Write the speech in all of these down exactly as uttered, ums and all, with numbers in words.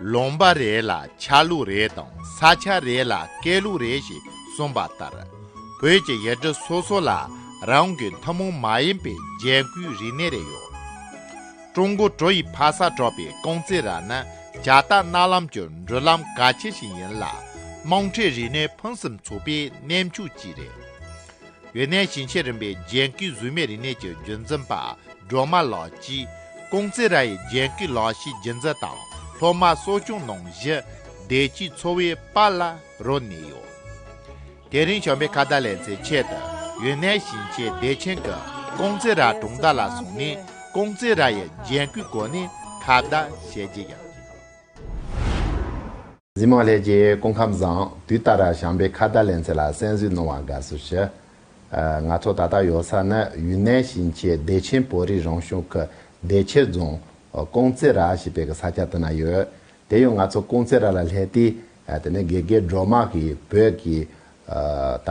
ལུང་པ་རེ་ལ་ཆ་ལུགས་རེ་དང་ས་ཆ་རེ་ལ་སྐད་ལུགས་རེ་ཞེས་གསུངས་པ་ལྟར། བོད་ཀྱི་ཡུལ་གྲུ་སོ་སོ་ལ་རང་གི་ཐུན་མོང་མ་ཡིན་པའི་རྒྱན་བཀོད་རིག་གནས་རེ་ཡོད། ཀྲུང་གོ་གྲུ་ཡི་ཕ་ས་གྲགས་པའི་ཀོང་ཙེ་ར་ནི་ཇ་རྟ་གནའ་ལམ་གྱི་འགྲུལ་ལམ་གལ་ཆེ་ཞིག་ཡིན་ལ། དམངས་ཁྲོད་རིག་གནས་ཕུན་སུམ་ཚོགས་པའི་གནས་མཆོག་ཅིག་རེད། ཡུན་ནན་ཞིང་ཆེན་རིམ་པའི་རྒྱན་བཀོད་གཟུགས་མེད་རིག་གནས་ཀྱི་རྒྱུན་འཛིན་པ་སྒྲོལ་མ་ལགས་ཀྱིས། ཀོང་ཙེ་ར་ཡི་རྒྱན་བཀོད་ལག་ཤེས་རྒྱུན་འཛིན་དང་སློབ་མ་གསོ་སྐྱོང་གནང་གཞི་བདེ་སྐྱིད་འཚོ་བའི་པར་ལ་རོལ་ནས་ཡོད། དེ་རིང་བྱམས་པའི་ཁ་བརྡ་ལེ་ཚན་ཆེད་དུ་ཡུན་ནན་ཞིང་ཆེན་བདེ་ཆེན་གྱི་ཀོང་ཙེ་ར་གྲོང་རྡལ་ལ་སོང་ནས། ཀོང་ཙེ་ར་ཡི་རྒྱན་བཀོད་སྐོར་ནས་ཁ་བརྡ་བྱེད་ཀྱི་ཡིན། གཟིགས་མོ་ལྷན་རྒྱས་སྐུ་ཁམས་བཟང་། དུས་ལྟར་བྱམས་པའི་ཁ་བརྡ་ལེ་ཚན་ལ་གསན་གཟིགས་གནང་བར་དགའ་བསུ་ཞུ། ཨ། ང་ཚོ་ད་ལྟ་ཡོད་ས་ནི་ཡུན་ནན་ཞིང་ཆེན་བདེ་ཆེན་བོད་རིགས་རང་སྐྱོང་ཁུལ་བདེ་ཆེན་རྫོང་ཀོང་ཙེ་ར་ཞེས་པའི་གི་ས་ཆ་དེ་ན་ཡོད། དེ་ཡང་ང་ཚོ་ཀོང་ཙེ་ར་ལ་སླེབས་དུས། ཨ། དེ་ནས་དགེ་རྒན་སྒྲོལ་མ་གིས་བོད་ཀྱི། ཨ། ད་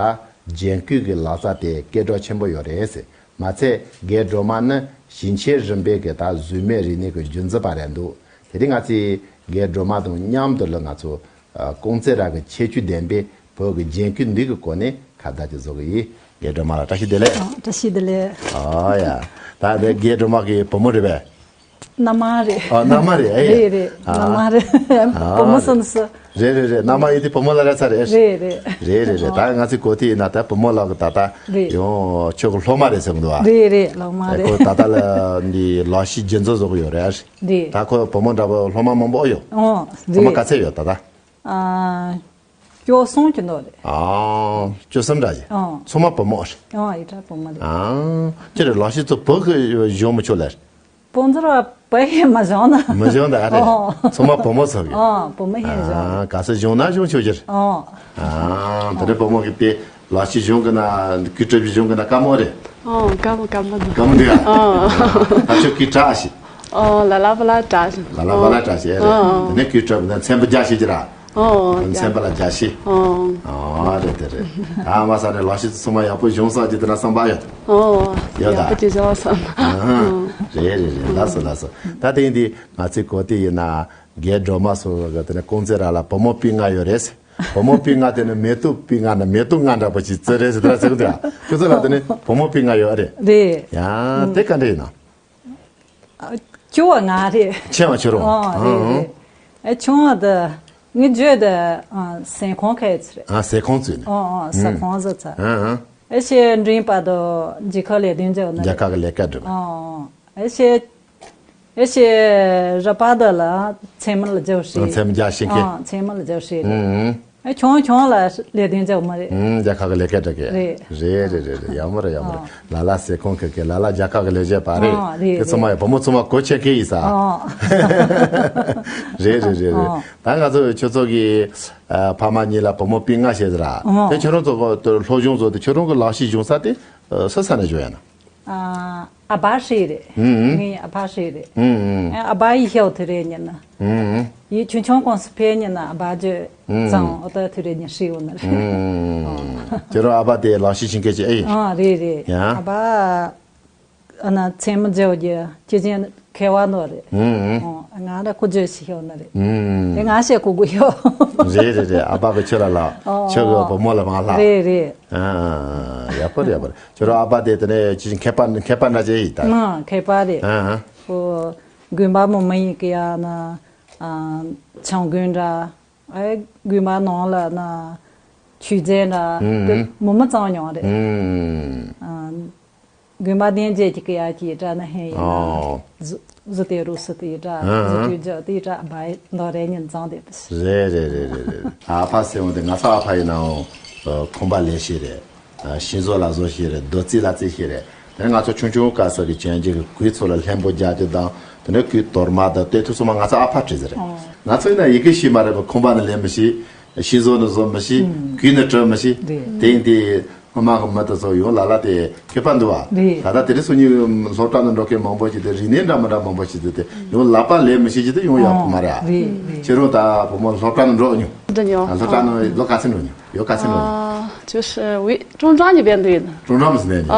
རྒྱན་བཀོད་ཀྱི་ལག་རྩལ་དེ་སྐད་གྲགས་ཆེན་པོ་ཡོད་རེད་ཟེར། མ་ཚད་རྒན་སྒྲོལ་མ་ནི་ཞིང་ཆེན་རིམ་པའི་གི་ད་གཟུགས་མེད་རིག་གནས་ཀྱི་རྒྱུན་འཛིན་པ་རེད་འདུག་དེ་དུས་ང་ཚོས་རྒན་སྒྲོལ་མ་དང་མཉམ་དུ་ལ་ང་ཚོ། ཨ། ཀོང་ཙེ་ར་གི་ཁྱད་ཆོས་ལྡན་པའི་བོད་ཀྱི་རྒྱན་བཀོད་འདི་གི་སྐོར་ནས་ཁ་བརྡ་ཅིག་བཟོ་གི་ཡིན། རྒན་སྒྲོལ་མ་ལགས་བཀྲ་ཤིས་བདེ་ལེགས། ཨ། བཀྲ་ཤིས་བདེ་ལེགས། ཨོ་ཡ། ད་འདི་རྒན་སྒྲོལ་མ་གི་བུ་མོ་རེད་པས། མནའ་མ་རེད། ཨ། མནའ་མ་རེད། ཨེ། རེད་རེད། ཨ། མནའ་མ་རེད། ཨ། བུ་མོ་སུམ་སུ། རེད་རེད་རེད། མནའ་མ་ཡིན་དུས་བུ་མོ་ལ་རེད་ས་རེད། རེད་རེད། རེད་རེད་རེད། ད་ང་ཚོས་གོ་དུས་ཡིན་ན་ད་བུ་མོ་ལགས་ཀྱི་ད་ལྟ་རེད། ཡང་ཁྱོད་ཀྱི་སློབ་མ་རེད་ཟེར་གི་འདུག་ཨ། རེད་རེད། སློབ་མ་ཨེ། རེད། ཁོ་ད་ལྟ་ལ་འདི་ལག་ཤེས་རྒྱུན་འཛིན་བཟོ་གི་ཡོད་རེད། རེད། ད་ཁོ་བུ་མོ་འདྲ་པོ་སློབ་མ་མང་པོ་ཡོད། ཨོ། སློབ་མ་རེད། ག་ཚད་ཡོད་ད་ལྟ། ཨ། བཅུ་གསུམ་གྱི་ནང་རེད། ཨ། བཅུ་གསུམ་འདྲ་ཞིག་ཨ། ཚང་མ་བུ་མོ་རེད། ཨ། ཡིན་ད་བུ་མོ་རེད། ཨ། ཁྱེད་རང་ལག་ཤེས་ཚོ་བུ་གིས་སྦྱོང་མི་ཆོག་ལེ། སྤོན་ཟུར་བ་བུ་ཡིས་མི་སྦྱོང་ན། མི་སྦྱོང་ད་རེད། ཨ། ཚང་མ་བུ་མོ་ཚོ་གིས། ཨ། བུ་མོ་ཡིས་སྦྱོང་། ཨ། ག་ས་སྦྱོང་ན་སྦྱོང་ཆོག་གི་རེད། ཨ། ཨ། དེ་འདྲ་བུ་མོ་གིས་དེ་ལག་ཤེས་སྦྱོང་གི་ན་གུས་གྲུབ་ཀྱིས་སྦྱོང་གི་ན་དཀའ་མོ་རེད། ཨ། དཀའ་མོ་དཀའ་མོ་འདུག་དཀའ་མོ་འདུག་ཨ། ཨ། ད་ཁྱོད་གུས་དྲག་ཞིག་ཨོ། ལ་ལ་བ་ལ་དྲག་ལ་ལ་བ་ལ་དྲག་ཞེས་རེད། ཨོ། དེ་ནས་གུས་གྲུབ་ནས་མཚན་པོ་རྒྱག་ཤེས་ཀྱི་ར། ཨོ། ཨོ། མཚན་པོ་ལ་རྒྱག་ཤེས། ཨོ། ཨོ། རེད་དེ་རེད། ཨ་མ་ས་ནས་ལག་ཤེས་ཚང་མ་ཡག་པོ་སྦྱོང་ས་ཀྱི་དེ་ན་བསམ་པ་ཡོད། ཨོ། ཡོད་ད། ཡག་པོ་ཅིག་སྦྱོང་བསམ། ཨ། རེད་རེད་རེད། ལགས་སོ་ལགས་སོ། ད་དེ་ཡིན་དུས་ང་ཚོའི་གོ་དེ་ཡིན་ན་རྒན་སྒྲོལ་མ་སོགས་ཀྱི་དེ་ནས་ཀོང་ཙེ་ར་ལ་བུ་མོ་སྤུན་ལྔ་ཡོད་རེད། བུ་མོ་སྤུན་ལྔ་དེ་ནི་མེ་ཏོག་སྤུན་ལྔ་ནི་མེ་ཏོག་ལྔ་འདྲ་པོ་ཅིག་བརྩི་རེད་ཟེར་དེ་ལ་ཟེར་གི་འདུག་ཁྱོད་ཚོ་ལ་དེ་ནི་བུ་མོ་སྤུན་ལྔ་ཡོད་རེད། རེད། ཡང་དེ་ག་འདྲ་ཡིན་ན། ཨ། ཆུང་བ་ང་རེད། ཆེ་བ་ཁྱོད་རང་། ཨ། རེད་རེད། ཨ། ཆུང་བ་དེ་ངའི་ཇོ་དེ། ཨ། ཟན་ཁང་ཁ་ཡི་ཚུལ་རེད། ཨ། ཟན་ཁང་ཚུལ་ནས། ཨ། ཨ། ཟ་ཁང་བཟོ་ཚར། ཨ། ཨ། ཨེ་ཤེ་འབྲིང་པ་དེ་རྒྱལ་ཁབ་ལས་དོན་རྒྱབ་ན་རྒྱལ་ཁབ་ཀྱི་ལས་ཀ་སྒྲུབ། ཨ། ཨེ་ཤེ། ཨེ་ཤེ་རུ་པ་དེ་ལ་ཚན་མི་ལ་རྒྱབ་བྱེད། ཚན་མི་རྒྱག་ཤེས་མཁན། ཨ། ཚན་མི་ལ་རྒྱབ་བྱེད་རེད། ཨ། ཨེ་ཆུང་ཆུང་ལ་ལས་དོན་རྒྱབ་མ་རེད། ཨ། རྒྱལ་ཁབ་ཀྱི་ལས་ཀ་སྒྲུབ་མཁན། རེད། རེད་རེད་རེད་རེད། ཡག་མོ་རེད་ཡག་མོ་རེད། ཨ། ལ་ལ་ཟན་ཁང་ཁ་ཁ་ལ་ལ་རྒྱལ་ཁབ་ཀྱི་ལས་བྱེད་པ་རེད། ཨ། རེད་དེ་ཚང་མ་རེད། ཡང་བུ་མོ་ཚང་མ་གོ་ཆེ་མཁན་ཡིན་ས། ཨ། རེད་རེད་རེད་རེད། ཨ། ད་ང་ཚོ་ཁྱོད་ཚོ་གི། ཨ། ཕ་མ་གཉིས་ལ་བུ་མོ་སྤུན་ལྔ་བྱས་ཟེར་ར། ཨ། དེ་ཁྱོད་རང་ཚོ་གི་སློབ་སྦྱོང་ཚོ་དེ་ཁྱོད་རང་གི་ལག་ཤེས་སྦྱོང་ས་དེ། ཨ། སུ་ས་ནས་སྦྱོང་ཡ་ན། ཨ། ཨ་ཕ་ཧྲི་རེད། ཨུམ། ངའི་ཨ་ཕ་ཧྲི་རེད། ཨུམ། ཨ་ཕ་ཡིས་ཤོག་དུས་རེ་ཉིན་ན། ཨུམ། ཡིད་ཆུང་ཆུང་ཀོང་སུ་ཕེ་ཉིན་ན་ཨ་ཕ་ཇོ་ཨུམ་ཙང་ཨོ་ཏ་དུས་རེ་ཉིན་ཧྲི་འོ་ན་རེད། ཨུམ། ཁྱེད་རང་ཨ་ཕ་དེ་ལག་ཤེས་ཤིང་སྐད་ཅིག་ཨེ་ཡིན། ཨ། རེད་རེད། ཡ། ཨ་ཕ་ཨ་ན་ཚན་མི་ཇོ་གི་ཁྱི་ཅན་མཁས་པ་ནོ་རེད། ཨུམ། ཨོ། ང་ར་ཁོ་ཇོ་ཤི་ཤོག་ན་རེད། ཨུམ། དེ་ང་ཤེས་ཁོ་དགོས་ཤོག་རེད་རེད་རེད། ཨ་ཕ་གི་ཁྱོད་ལ་ལ། ཨོ། ཁྱོད་གི་བུ་མོ་ལ་མ་ལ། རེད་རེད། ཨ། ཡག་པོ་རེད་ཡག་པོ་རེད། ཁྱོད་རང་ཨ་ཕ་དེ་དེ་ནས་ཅི་མཁས་པ་མཁས་པ་འདྲ་ཅིག་ཡིན་ད། ཨ། མཁས་པ་རེད། ཨ། ཁོ་དགོན་པ་མོ་མི་ཡིན་གི་ཡ་ན། ཨ། བྱམས་མགོན་འདྲ། ཨེ། དགོན་པ་ནང་ལ་ན་ཆོས་མཛད་འདྲ། ཨུམ། དེ་མོ་མི་གཙང་མྱོང་རེད། ཨུམ། ཨ། དགོན་པ་བདེན་རྫས་ཀྱི་སྐད་ཡ་གྱིས་འདྲ་ན་ཧེ་ཡིན་ན། ཨོ། བཟོ་བཟོ་དེ་རུ་སུ་དེ་འདྲ། ཨ། བཟོ་དུས་འཇོག་དེ་འདྲ་བ་ཡི་ནོ་རེ་ཉིན་ཙང་དེ་བས། རེད་རེད་རེད་རེད་རེད། ཨ་ཕ་ཟེར་འོང་དེ་ང་ཚོ་ཨ་ཕ་ཡིན་ནའང་ཁང་པ་ལས་ཤེས་རེད། ཨ། ཤིང་བཟོ་ལ་བཟོ་ཤེས་རེད། རྡོ་རྩིས་ལ་རྩིས་ཤེས་རེད། དེ་ནས་ང་ཚོ་ཆུང་ཆུང་སྐབས་སུ་གི་གྱོན་ཆས་ཀྱི་གོས་ཚོ་ལ་ལྷན་པོ་རྒྱག་རྒྱུ་དང་དེ་ནས་གོས་དོར་མ་དང་དེ་ཚོ་ཚང་མ་ང་ཚོ་ཨ་ཕ་བྲིས་ཟེར་རེད། ཨོ། ང་ཚོ་ཡིན་ན་ཡི་གེ་ཤེས་མ་རེད་པ། ཁང་པ་ནི་ལས་མི་ཤེས། ཤིང་བཟོ་ནི་བཟོ་མི་ཤེས། ཨུམ། གོས་ནི་བྲི་མི་ཤེས། རེད། དེ་ཡིན་དུས་སྔོན་མ་གི་མི་དེ་ཚོ་ཡང་ལ་ལ་དེ་མཁས་པ་འདུག་བ། རེད། ད་ལྟ་དེ་རིང་སང་ཉིན་སློབ་གྲྭ་ནང་འགྲོ་མཁན་མང་པོ་ཞིག་དེ་རིག་གནས་འདྲ་མི་འདྲ་མང་པོ་ཞིག་དེ་དེ་ཡང་ལག་པ་ལས་མི་ཤེས་ཀྱི་དེ་ཡང་ཡག་པོ་མ་རེད། རེད་རེད། ཁྱེད་རང་ད་བུ་མོ་སློབ་གྲྭ་ནང་འགྲོ་མྱོང་། འགྲོ་མྱོང་། ཨ། སློབ་གྲྭ་ནང་ལོ་ག་ཚོད་འགྲོ་མྱོང་། ཡོ་ག་ཚོད་འགྲོ་མྱོང་། ཨ། ཅོ་ཤི་ཝི་ཀྲུང་ཀྲང་གི་བན་དུ་ཡིན། ཀྲུང་ཀྲང་མི་སི་ནས་ཡིན། ཨ།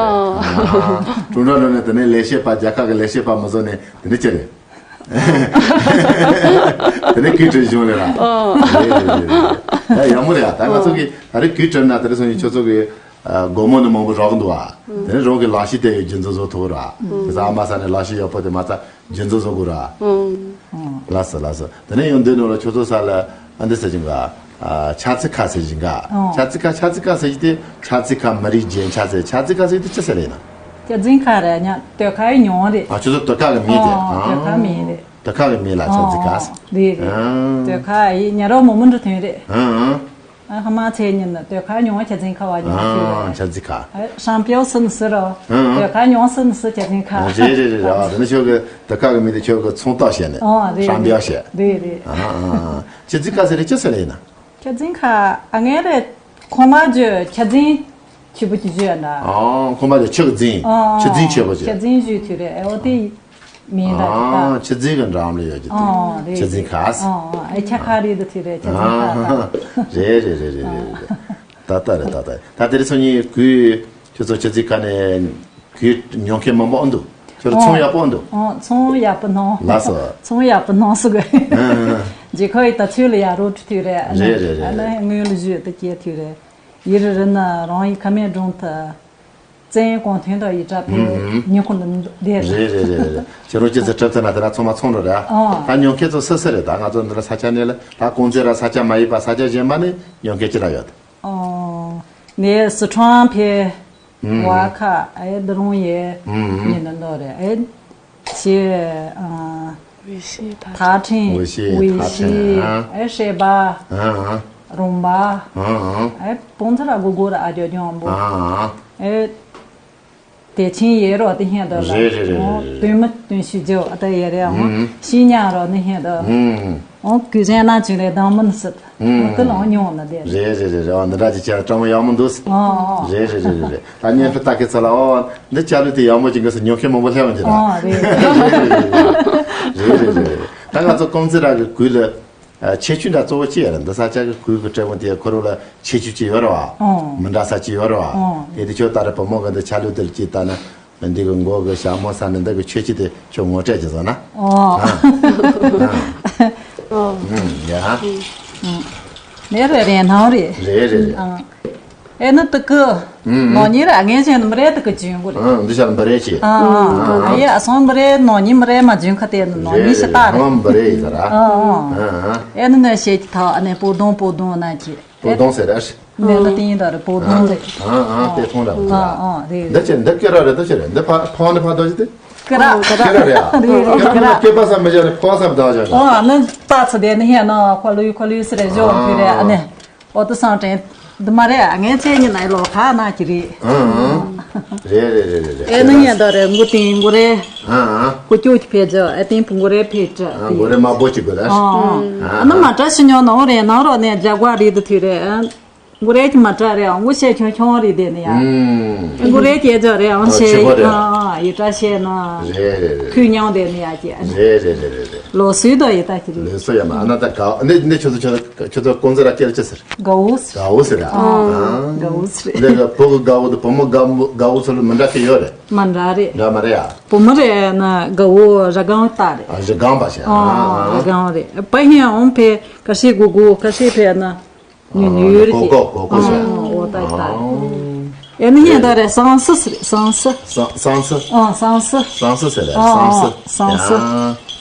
ཀྲུང་ཀྲང་ནང་ནས་དེ་ནས་ལས་བྱེད་པ་རྒྱལ་ཁབ་ཀྱི་ལས་བྱེད་པ་མི་བཟོ་ནས་དེ་འདྲ་ཅི་རེད། དེ་ནས་གུས་བཀུར་བྱུང་ལེ་ར། ཨོ། རེད་རེད་རེད་རེད། ད་ཡག་མོ་རེད་ཡ། ད་ང་ཚོ་གི་ད་རེས་གུས་བཀུར་ན་དེ་རེད་སོང་ཡིན་ཁྱོད་ཚོ་གི་སྒོར་མོ་ནི་མང་པོ་རག་གི་འདུག་བ། དེ་ནས་རང་གི་ལག་ཤེས་དེ་ཡོད་རྒྱུ་འཛིན་བཟོ་ཐུབ་ར། དེ་ཚ་ཨ་མ་ས་ནས་ལག་ཤེས་ཡག་པོ་དེ་མ་ཚ་རྒྱུ་འཛིན་བཟོ་དགོས་ར། ལགས་སོ་ལགས་སོ། དེ་ནས་ཡང་འདི་ནང་ལ་ཁྱོད་ཚོ་ས་ལ་ཨ་འདི་ཟེར་གྱིན་ག་ཆ་ཚིག་ཁ་ཟེར་གྱིན་ག་ཆ་ཚིག་ཁ་ཆ་ཚིག་ཁ་ཟེར་གྱི་དེ་ཆ་ཚིག་ཁ་མི་རིགས་རྒྱན་ཆ་ཟེར་ཆ་ཚིག་ཁ་ཟེར་གྱི་དེ་ཅི་ཟེར་ལེ་ན། སྐྱ་རྫིང་ཁ་རེད་ཉ་དོད་ཁ་ཡི་མྱོང་རེད། ཨ་ཁྱོད་ཚོ་དོད་ཁ་གི་མིང་དེ། ཨ་དོད་ཁ་མིང་རེད། དོད་ཁ་གི་མིང་ལ་ཆ་རྫིང་ཁ་ཟེར། རེད་རེད། དོད་ཁ་ཡི་ཉ་རོ་མོ་མོ་འགྲོ་ཐོན་རེད། ཨ་ཧ་མ་ཚེ་ཉིན་ནི་དོད་ཁ་མྱོང་ཆ་རྫིང་ཁ་བ་ཉོ་ཐོན་རེད། ཆ་རྫིང་ཁ། ཧྲང་པྱོ་སི་ནི་སི་རོ། དོད་ཁ་མྱོང་སི་ནི་སི་ཆ་རྫིང་ཁ། རེད་རེད་རེད་རེད། ཨ་དེ་ནི་ཁྱོད་གི་དོད་ཁ་གི་མིང་དེ་ཁྱོད་གི་ཚོང་རྟགས་བཤད་ནས་ཧྲང་པྱོ་བཤད། རེད་རེད། ཨ་ཨ་ཆ་རྫིང་ཁ་ཟེར་རེད་ཅི་ཟེར་ལེ་ཡིན་ན། ཆ་རྫིང་ཁ་ཨ་ངའི་རེད། ཁོང་མ་ཇོ་ཆ་རྫིང་ཆུ་བུ་ཅི་ཇོ་ན། ཨ་ཁོང་མ་ཇོ་ཆུ་གི་རྫིང་། ཆུ་རྫིང་ཆེ་བོ་ཆ་ཅེ། རྫིང་ཇུས་ཐུ་རེད་ཨོ་དེ་མིན་ད་ད། ཆུ་རྫིང་གི་འགྲམ་ལ་ཡོད་ཀྱི་ཨོ་རེད། ཆུ་རྫིང་ཁ་ཨོ་ཨེ་ཆ་ཁ་རེད་དུ་ཐུ་རེད་ཆ་རྫིང་ཁ་ད། རེད་རེད་རེད་རེད་རེད། ད་ལྟ་རེད་ད་ལྟ་ད་དེ་རིང་སང་ཉིན་གུས་ཁྱོད་ཚོ་ཆུ་རྫིང་ཁ་ནས། གུས་ཉོ་མཁན་མང་པོ་འདུག་ཁྱོད་ཚོང་ཡག་པོ་འདུག་ཨོ་ཚོང་ཡག་པོ་གནང་། ལགས་སོ། ཚོང་ཡག་པོ་གནང་སུ་གི་ཨ་ཨ། རྗེས་ཁོ་ཡི་ད་ཚུལ་ལ་ཡག་རོ་ཁྲི་ཐུག་རེད། རེད་རེད་རེད། ཨ་ན་དངུལ་ལ་བཞུད་དུ་སྐྱེལ་ཐུག་རེད། ཡིར་རི་ན་རང་ཡི་ཁ་མེད་སྒྲུང་དུ་བཙན་གོང་ཐོན་དུ་ཡི་གྲྭ་ཕེ་ཨུ་ཨུ། ཉི་ཁུ་ལ་བསྡད་རེད། རེད་རེད་རེད་རེད། ཁྱོད་རང་སྐྱེ་ཚེ་གྲབས་ཚེ་ན་དེ་ན་ཚང་མ་ཚོང་རོགས་རེད་ཨ། ད་ཉོ་མཁན་ཚོ་སུ་སུ་རེད། ད་ང་ཚོ་འདི་ལ་ས་ཆ་ནས་ལ་ད་ཀོང་ཙེ་ར་ས་ཆ་མ་ཡིན་པ་ས་ཆ་གཞན་པ་ནས་ཉོ་མཁན་ཅི་ར་ཡོད། ཨོ། ངས་སི་ཁྲོན་ཕེ། ཨུམ། བ་ཁ་ཨེ་དི་རུང་ཡེ། ཨུམ། ཉི་ནི་འདོ་རེ་ཨེ། ཤེ། ཨ། ཝེ་ཤེ་ཐ་ཐ་ཁྲིན། ཝེ་ཤེ་ཝེ་ཐ་ཁྲིན་ཤེ། ཨ། ཨེ་ཧྲེ་བ། ཨ་ཨ། རུང་བ། ཨ་ཨ། ཨེ་པོང་ཚ་ར་གུ་གུ་ར་ཨ་ཇོ་ཇོང་བོ། ཨ་ཨ། ཨེ། དེ་ཆིན་ཡེ་རོ་དེ་ཧེ་དོ་ར། རེད་རེད་རེད། ཨོ་རེད་རེད། དུས་མི་དུས་ཤི་ཇོ་ཨ་ད་ཡེ་རེ་ཨོ་ཨུམ། ཤི་ཉ་རོ་ནི་ཧེ་དོ། ཨུམ། ཨོ་གུ་ཟན་ན་ཅིག་རེ་དང་མིན་སྲིད། ཨུམ། ཨོ་ཏི་ལོ་ཉོ་ན་དེ། རེད་རེད་རེད་རེད། ཨོ་འདི་འདྲ་ཅིག་བྱས་ན་གྲོང་མི་ཡག་མོ་འདུག་ཨོ་ཨོ། རེད་རེད་རེད་རེད་རེད། ད་བརྙན་ཕྲེང་ལྟ་མཁན་ཚོ་ལ་ཨོ་འདི་ཅ་ལུ་དེ་ཡག་མོ་ཅིག་འགོས་སུ་ཉོ་མཁན་མང་པོ་སླེབས་འོང་གི་ར། ཨོ་རེད། རེད་རེད་རེད་རེད། ད་ང་ཚོ་ཀོང་ཙེ་ར་གི་གུས་ལ། ཨ། ཁྱད་ཆོས་འདྲ་གཙོ་བོ་ཅི་ཡོད་རེད། འདི་ས་ཆ་གི་གུས་ཀྱི་སྤྲེལ་བ་དེ་ཁོ་རང་ལ་ཁྱད་ཆོས་ཅི་ཡོད་རེད་བ། ཨོ། མི་འདྲ་ས་ཅི་ཡོད་རེད་བ། ཨོ། དེ་དེ་ཁྱོད་ལྟ་རེ་བུ་མོ་གི་འདི་ཆ་ལུགས་དེ་ལ་ཅི་ལྟ་ན་འདི་གི་མགོ་གི་ཞྭ་མོ་ས་ནི་འདི་གི་ཁྱོད་ཅི་དེ་ཁྱོད་ངོ་སྤྲད་ཅི་བཟོ་ན། ཨོ། ཨ། ཨོ། ཨུམ། ཡ། ཨུམ། ནེ་རེ་རེ་ནང་རེ། རེ་རེ་རེ། ཨ། ཨེ་ནི་དུ་ཀི། ཨུམ་ཨུམ། ནོ་ཉི་ར་ངས་ཅན་མི་རེ་དུ་ཀི་ཅུན་གུ་རེ། ཨ་འདི་ཤར་མི་རེ་ཅི། ཨ་ཨ། ཨ་ཡེ་ཨ་སོང་མི་རེ་ནོ་ཉི་མི་རེ་མ་ཅུན་ཁ་ཏེ་ནོ་ཉི་ཤི་ཏ་རེ། ཨ་མི་རེ་ཡི་ཟ་ར། ཨ་ཨ། ཨ་ཨ། ཨེ་ནི་ནོ་ཤེ་ཅི་ཐ་ཨ་ནེ་པོ་དོང་པོ་དོང་ན་ཅི། པོ་དོང་ཟེར་ར་ཤི། ནེ་ལ་ཏིང་ད་རེ་པོ་དོང་རེ། ཨ་ཨ་དེ་ཐོང་ར་པོ་ཨ་ཟེར་ར། ཨ་རེ་རེ། འདི་ཅི་འདི་ཀི་ར་རེ་འདི་ཅི་རེ་འདི་ཕ་ཕ་ནི་ཕ་དོ་ཅི་དེ། ཀི་ར། ཀི་ར་རེ་ཨ། རེ་རེ་ཀི་ར། ཀི་པ་ས་མི་ཅི་རེ་ཕ་ས་མི་དོ་ཅི་རེ། ཨ་ནི་ཏ་ཚ་དེ་ནི་ཧེ་ན་ཁོ་ལུ་ཁོ་ལུ་སི་རེ་ཇོ་ཁི་རེ་ཨ་ནེ། ཨོ་ཏི་སང་ཀྲེན། འདི་མ་རེད་ཨ། ངའི་མཚན་ཉིད་ནའི་ལོ་ཁ་ན་གི་རེད། ཨང་། རེད་རེད་རེད་རེད། ཨེ་ནི་ངས་ད་རེད་མགོ་ཏིང་མགོ་རེད། ཨང་། ཀུ་ཅོ་ཅི་ཕེ་ཇ་ཨེ་ཏིང་བུ་མགོ་རེད་ཕེ་ཅ། ཨང་། མགོ་རེད་མ་བོ་ཅི་དགོས་ད། ཨང་། ཨ་ནི་མ་ཏྲ་ཤི་ཉོ་ནོ་རེད་ནང་རོགས་ནས་རྒྱ་གོ་རེད་དུ་ཐུ་རེད། མགོ་རེད་ཀྱི་མ་ཏྲ་རེད་ཨང་། མགོ་ཤེ་ཆུང་ཆུང་རེད་དེ་ནི་ཡ། ཨང་། མགོ་རེད་ཀྱི་ཇ་རེད་ཨང་། ཨ་ཤེ་ཆེ་བོ་རེད། ཨང་ཡི་ཏྲ་ཤེ་ན། རེད་རེད་རེད། ཁུ་ཉང་དེ་ནི་ཡ་ཀྱི། རེད་རེད་རེད་རེད། ལོ་སུའི་དོ་ཡི་ཏ་ཁྱི་རེད། ལོ་སུ་ཡ་མ་ཨ་ན་ད་ག་འདི་འདི་ཁྱོད་ཚོ་ཁྱོད་ཚོ་ཁྱོད་ཚོ་ཀོང་ཟེར་ར་སྐྱེལ་ཅི་ཟེར། དགའ་བོ་ཟེར། དགའ་བོ་ཟེར་ར། ཨང་། དགའ་བོ་ཟེར། འདི་ག་བུ་གི་དགའ་བོ་དང་བུ་མོ་དགའ་བོ་དགའ་བོ་ཚོ་ལ་མི་འདྲ་གི་ཡོད་རེད། མ་འདྲ་རེད། འདྲ་མ་རེད་ཡ། བུ་མོ་རེད་ན་དགའ་བོ་ར་གང་ཏ་རེད། ཨ་རི་གང་པ་ཞེ། ཨང་། ར་གང་རེད། པ་ཧེ་ཨོང་ཕེ་ཁ་ཤས་གུ་གུ་ཁ་ཤས་ཕེ་ན་ཉུ་ཉུ་རེད། གོ་གོ་གོ་གོ་ཞེ། ཨོ་ཏ་ཏ། ཨོ། ཨེ་ནི་ཧེ་ད་རེད་སང་སི་ཟེར་སང་སི། སང་སང་སི། ཨང་སང་སི། སང་སི་ཟེར་རེད། ཨང་སང་སི། ཨང་སང་སི། ཡ།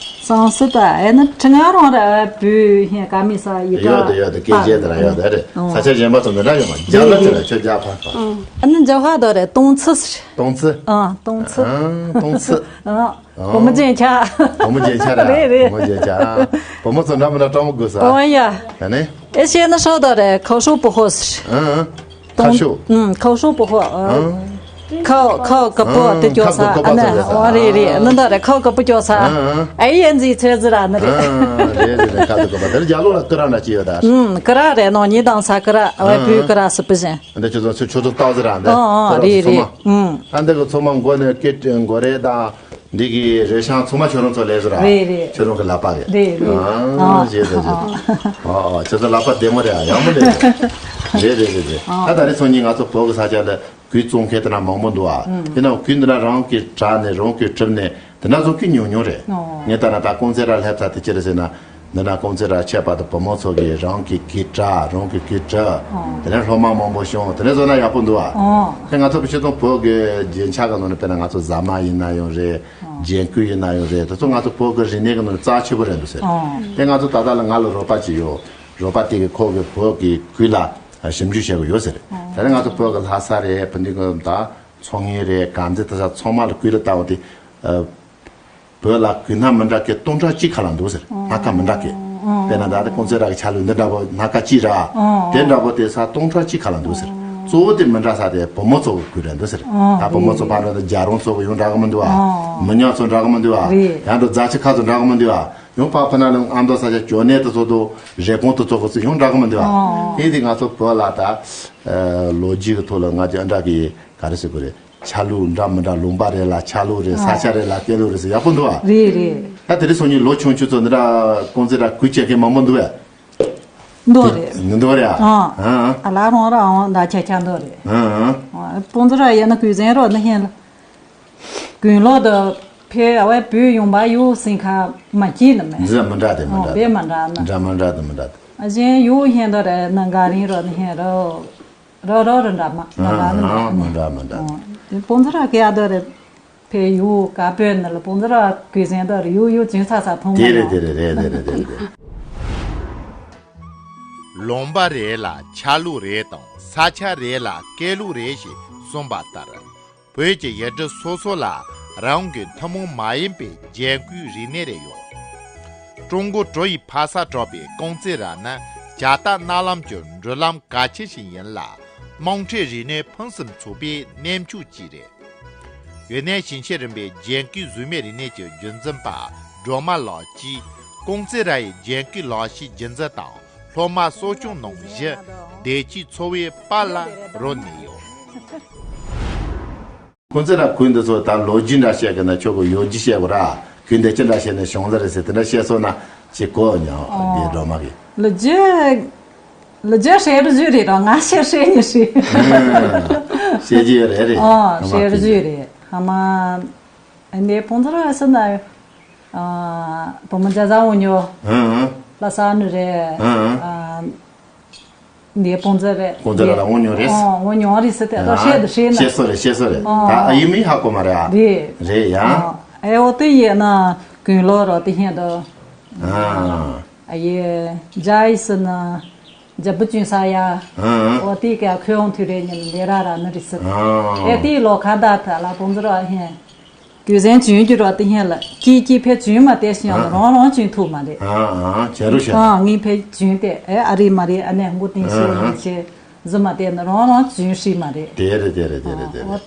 སང་སི་ད་ཨེ་ནི་ཁྲི་ང་རང་ར་བུ་ཧེ་ཀ་མི་ས་ཡི་ཀ། ཡོད་དེ་ཡོད་དེ་སྐད་ཆ་དེ་ར་ཡོད་དེ་རེད། ཨང་། ས་ཆ་གཞན་པ་ཚོ་འདི་འདྲ་ཡོད་མ་རྒྱ་ལ་དེ་ར་ཁྱོད་རྒྱ་ཕ་ཕ། ཨ་ནི་རྒྱ་ཧ་ད་རེད་ཏོང་ཚི་ཟེར། ཏོང་ཚི། ཨང་ཏོང་ཚི། ཨང་ཏོང་ཚི། ཨང་། བུ་མོ་རྒྱན་ཆ། བུ་མོ་རྒྱན་ཆ་ར། རེད་རེད། བུ་མོ་རྒྱན་ཆ། བུ་མོ་ཚོ་འདྲ་མི་འདྲ་སྤྲང་མོ་དགོས་ས། ཨོ་ཡ། ད་ནི། ཨེ་ཤེ་ན་ཧྲོ་ད་རེད་ཁའོ་ཧྲོ་པོ་ཧོ་ཟེར། ཨང་། ཁ་ཤོ། ཨུམ། ཁའོ་ཧྲོ་པོ་ཧོ། ཨ། ཁའོ་ཁའོ་ཀ་པོ་དེ་ཀྱོ་ས། ཨ་ནི་ཨོ་རེད་རེད། ནི་ད་རེད་ཁའོ་ཀ་པོ་ཀྱོ་ས། ཨ་ཡེ་ཨན་ཟི་ཚེ་ཟི་ར་ནི་རེད། རེད་རེད་རེད། ཁ་དུ་ཀ་པ་དེ་རྒྱ་ལོ་ལ་ཀི་ར་ན་ཅི་ཡོད་ད། ཨུམ། ཀི་ར་རེད་ནོ་ཉི་དང་ས་ཀི་ར་ཨ་བའི་བུ་ཀི་ར་སི་པི་ཟན། འདི་ཁྱོད་ཚོ་ཁྱོད་ཚོ་ཏག་ཟི་ར་འདི། ཨ་ཨ་རེད་རེད། ཨུམ། ཨ་འདི་གི་ཚོ་མ་མགོ་ནས་ཀི་མགོ་རེད་དང་། འདི་གི་རེ་ཤང་ཚང་མ་ཁྱོད་རང་ཚོ་ལས་བཟོ་ར། རེད་རེད། ཁྱོད་རང་གི་ལག་པ་གི། རེད་རེད། ཨ་ཨ། བྱས་བྱས་བྱས། ཨ་ཨ། ཁྱོད་ཚོ་ལག་པ་བདེ་མོ་རེད་ཨ། ཡག་མོ་རེད། རེད་རེད་རེད་རེད། ཨ་ད་རེས་སང་ཉིན་ང་ཚོ་བོད་གི་ས་ཆ་ལ་ གོས་བཙོང་མཁན་དེ་འདྲ་མང་པོ་འདུག་ཨ། དེ་ན་གོས་འདི་འདྲ་རང་གིས་དྲས་ནས་རང་གིས་བྲིས་ནས་དེ་འདྲ་བཟོ་མཁན་ཉུང་ཉུང་རེད། ངས་ལྟ་ན་ད་ཀོང་ཙེ་ར་སླེབས་ཚར་དེ་ཅི་རེད་ཟེར་ན། འདི་ན་ཀོང་ཙེ་ར་ཆད་པ་དང་བུ་མོ་ཚོ་གིས་རང་གིས་གོས་དྲས། རང་གིས་གོས་བྲིས། དེ་ནས་སློབ་མ་མང་པོ་བྱུང་། དེ་ནས་བཟོ་ན་ཡག་པོ་འདུག་ཨ། དེ་ང་ཚོ་བོད་ཆོས་དང་བོད་ཀྱི་རྒྱན་ཆ་གི་ནང་ནས་དཔེར་ན་ང་ཚོ་ཟ་མ་ཡིན་ན་ཡང་རེད། རྒྱན་གོས་ཡིན་ན་ཡང་རེད། དེ་ཚོ་ང་ཚོ་བོད་ཀྱི་རིག་གནས་ཀྱི་ནང་ནས་རྩ་ཆེ་པོ་རེད་འདུག་ཟེར། དེ་ང་ཚོ་ད་ལྟ་ལ་ང་ལ་རོགས་པ་ཅིག་ཡོད། རོགས་པ་དེ་གིས་ཁོ་གིས་བོད་ཀྱི་གོས་ལ་ཞིབ་འཇུག་བྱེད་དགོས་ཡོད་ཟེར། དེ་ནས་ང་ཚོ་བོད་ཀྱི་ལྷ་ས་རེད། བོད་འདི་གི་ད་མཚོ་སྔོན་རེད། དཀར་མཛེས། དེ་ཚོ་ཚང་མ་ལ་གོས་ལ་ལྟ་བ་དེ། བོད་ལ་གོས་སྣ་མི་འདྲ་མཁན་སྟོང་ཕྲག་གཅིག་ཁ་ལ་འདུག་ཟེར། སྣ་ཁ་མི་འདྲ་མཁན། དཔེར་ན་ད་ལྟ་ཀོང་ཙེ་ར་གི་ཆ་ལུགས་འདི་འདྲ་པོ་སྣ་ཁ་གཅིག་ར། དེ་འདྲ་པོ་དེ་ས་སྟོང་ཕྲག་གཅིག་ཁ་ལ་འདུག་ཟེར། གཙོ་བོ་དེ་མི་འདྲ་ས་དེ་བུ་མོ་ཚོ་གི་གོས་རེད་འདུག་ཟེར། ད་བུ་མོ་ཚོ་ཕར་འགྲོ་ན་རྒྱ་རོང་ཚོ་གི་ཡང་འདྲ་གི་མི་འདུག་ཨ། མི་ཉག་ཚོ་འདྲ་གི་མི་འདུག་ཨ། ཡང་འགྲོ་རྫ་ཆུ་ཁ་ཚོ་འདྲ་གི་མི་འདུག་ཨ། ཡང་ཕར་ཕུ་ན་ནི་ཨ་མདོ་ས་ཆ་ཅོ་ནེ་དེ་ཚོ་དང་རེབ་གོང་དེ་ཚོ་གི་ཚོ་ཡང་འདྲ་གི་མི་འདུག་ཨ། དེ་དེ་ང་ཚོ་བོད་ལ་ད་ལོ་རྒྱུས་ཀྱི་ཐོག་ལ་ང་ཚོ་འདྲ་གི་ག་རེ་ཟེར་དགོས་རེད། ཆ་ལུགས་འདྲ་མི་འདྲ། ལུང་པ་རེ་ལ་ཆ་ལུགས་རེད། ས་ཆ་རེ་ལ་སྐད་ལུགས་རེད་ཟེར་ཡག་པོ་འདུག་ཨ། རེད་རེད། ད་དེ་རིང་སང་ཉིན་ལོ་ཆུང་ཆུང་ཚོ་འདི་འདྲ་ཀོང་ཙེ་ར་གོས་བྱེད་མཁན་མང་པོ་འདུག་ཨ། འདུག་རེད། འདུག་རེད་ཨ། ཨ་ལ་རང་ར་འོང་ད་ཆ་ཆ་འདུག་རེད། ཨ། ཀོང་ཙེ་ར་ཡིན་ན་གོས་ཟན་རོགས་ནི་ཧེན་ལ། གོན་ལོག་དུ་ཕེ་ཨ་བའི་བོད་ཡོང་པ་ཡོད་སེང་ཁ་མ་སྐྱིད་ནི་མེད། འདི་མི་འདྲ་དེ་མི་འདྲ་དེ། བེ་མ་འདྲ་ན། འདྲ་མི་འདྲ་དེ་མི་འདྲ་དེ། ཨ་གཞན་ཡོད་ཧེན་འདུག་རེད་ན་ག་རིང་རོགས་ནི་ཧེན་རོགས། རོ་རོ་རུ་འདྲ་མ་འདྲ་མ་འདྲ་མ་འདྲ། དེ་པོང་ཙི་ར་ཀེ་ཨ་དོ་རེ་ཕེ་ཡུ་ཀ་པོས་ནི་ལ་པོང་ཙི་ར་ཀུའི་ཟན་དོ་རེ་ཡུ་ཡུ་ཅིང་ཚ་ཚ་ཐོང་དེ་མ་རེད་ནོ། དེ་རེད་དེ་རེད་དེ་རེད་དེ་རེད། ལུང་པ་རེ་ལ་ཆ་ལུགས་རེ་དང་ས་ཆ་རེ་ལ་སྐད་ལུགས་རེ་ཞེས་གསུངས་པ་ལྟར། བོད་ཀྱི་ཡུལ་གྲུ་སོ་སོ་ལ་རང་གི་ཐུན་མོང་མ་ཡིན་པའི་རྒྱན་གོས་རིག་གནས་རེ་ཡོད། ཀྲུང་གོ་གྲོ་ཡི་ཕ་ས་གྲགས་པའི་ཀོང་ཙེ་ར་ནི་ཇ་རྟ་གནའ་ལམ་གྱི་འགྲུལ་ལམ་གལ་ཆེ་ཞིག་ཡིན་ལ། དམངས་ཁྲོད་རིག་གནས་ཕུན་སུམ་ཚོགས་པའི་གནས་མཆོག་ཅིག་རེད། ཡུན་ནན་ཞིང་ཆེན་རིམ་པའི་རྒྱན་གོས་གཟུགས་མེད་རིག་གནས་ཀྱི་རྒྱུན་འཛིན་པ་སྒྲོལ་མ་ལགས་ཀྱིས་ཀོང་ཙེ་ར་ཡི་རྒྱན་གོས་ལག་ཤེས་རྒྱུན་འཛིན་དང་སློབ་མ་གསོ་སྐྱོང་གནང་བཞིན་བདེ་སྐྱིད་འཚོ་བའི་དཔལ་ལ་རོལ་ནས་ཡོད། ཀོང་ཙེ་ར་གོས་འདི་ཚོ་ད་ལོ་རྒྱུས་འདྲ་བཤད་གི་ན་ཁྱོད་ཀྱི་ཡོད་རྒྱུ་བཤད་གོ་ར། གོས་འདི་ཅི་འདྲ་བཤད་ནས་བྱུང་ལ་རེད་ཟེར་དེ་འདྲ་བཤད་སོང་ན་ཅི་གོ་ཉོ་འདི་སྒྲོལ་མ་གི། ལོ་རྒྱུས། ལོ་རྒྱུས་བཤད་རྒྱུ་རེད་ར་ང་བཤད་བཤད་ཉི་ཧྲི། བཤད་རྒྱུ་ཡོད་རེད་རེད། ཨ་ཧ་མ་བཤད་རྒྱུ་རེད་ཧ་མ། འདི་ཀོང་ཙེ་ར་ཟེར་ན། ཨ། བུ་མོ་རྒྱ་བཟའ་འོ་ཉོ། ཨ་ཨ། ལྷ་ས་ནི་རེད། ཨ་ཨ། ཨ། འདི་ཀོང་ཙེ་རེད། ཀོང་ཙེ་ར་ལ་འོ་ཉོ་རེད། ཨ་འོ་ཉོ་རེད་ཟེར་ཏེ་ད་བཤད་དུ་བཤད་ན། བཤད་སོ་རེད་བཤད་སོ་རེད། ཨ་ད་ཨ་ཡིན་མིན་ཧ་གོ་མ་རེད་ཨ། རེད། རེད་ཡ། ཨ་ཨེ་འོ་དེ་ཡིན་ན་གོན་ལོག་རོགས་དེ་ཧེན་དུ། ཨ། ཨ་ཡེ་རྒྱ་ཡིས་ཟེར་ན། རྒྱལ་པོ་ཅུན་ས་ཡ། ཨ་ཨ། འོ་དེ་ག་ཁོས་འོང་དུས་རེ་ཉིན་ལས་ར་ར་ནི་རེད་ཟེར། ཨ། ཨེ་དེ་ལོ་ཁ་བརྡ་ཐ་ལ་ཀོང་ཙེ་ར་ཧེན། གོས་ཟན་གྱོན་རྒྱུ་རོ་དེ་ཧེན་ལ་ཀྱི་ཀྱི་ཕེ་གྱོན་མ་དེ་ཤི་ཡང་ཨ། རང་རང་གྱོན་ཐུབ་མ་རེད། ཨ་ཨ་བྱ་རུ་བྱ། ཨ་ངའི་ཕེ་གྱོན་ཏེ་ཨེ་ཨ་རི་མ་རི་ཨ་ནེ་མགོ་ཏིང་ཤེ་ཨ་ཨ། རིང་ཆེ་ཟི་མ་དེ་ནི་རང་རང་གྱོན་ཤི་མ་རེད། དེ་རེད་དེ་རེད་དེ་རེད་དེ་རེད། ཨ་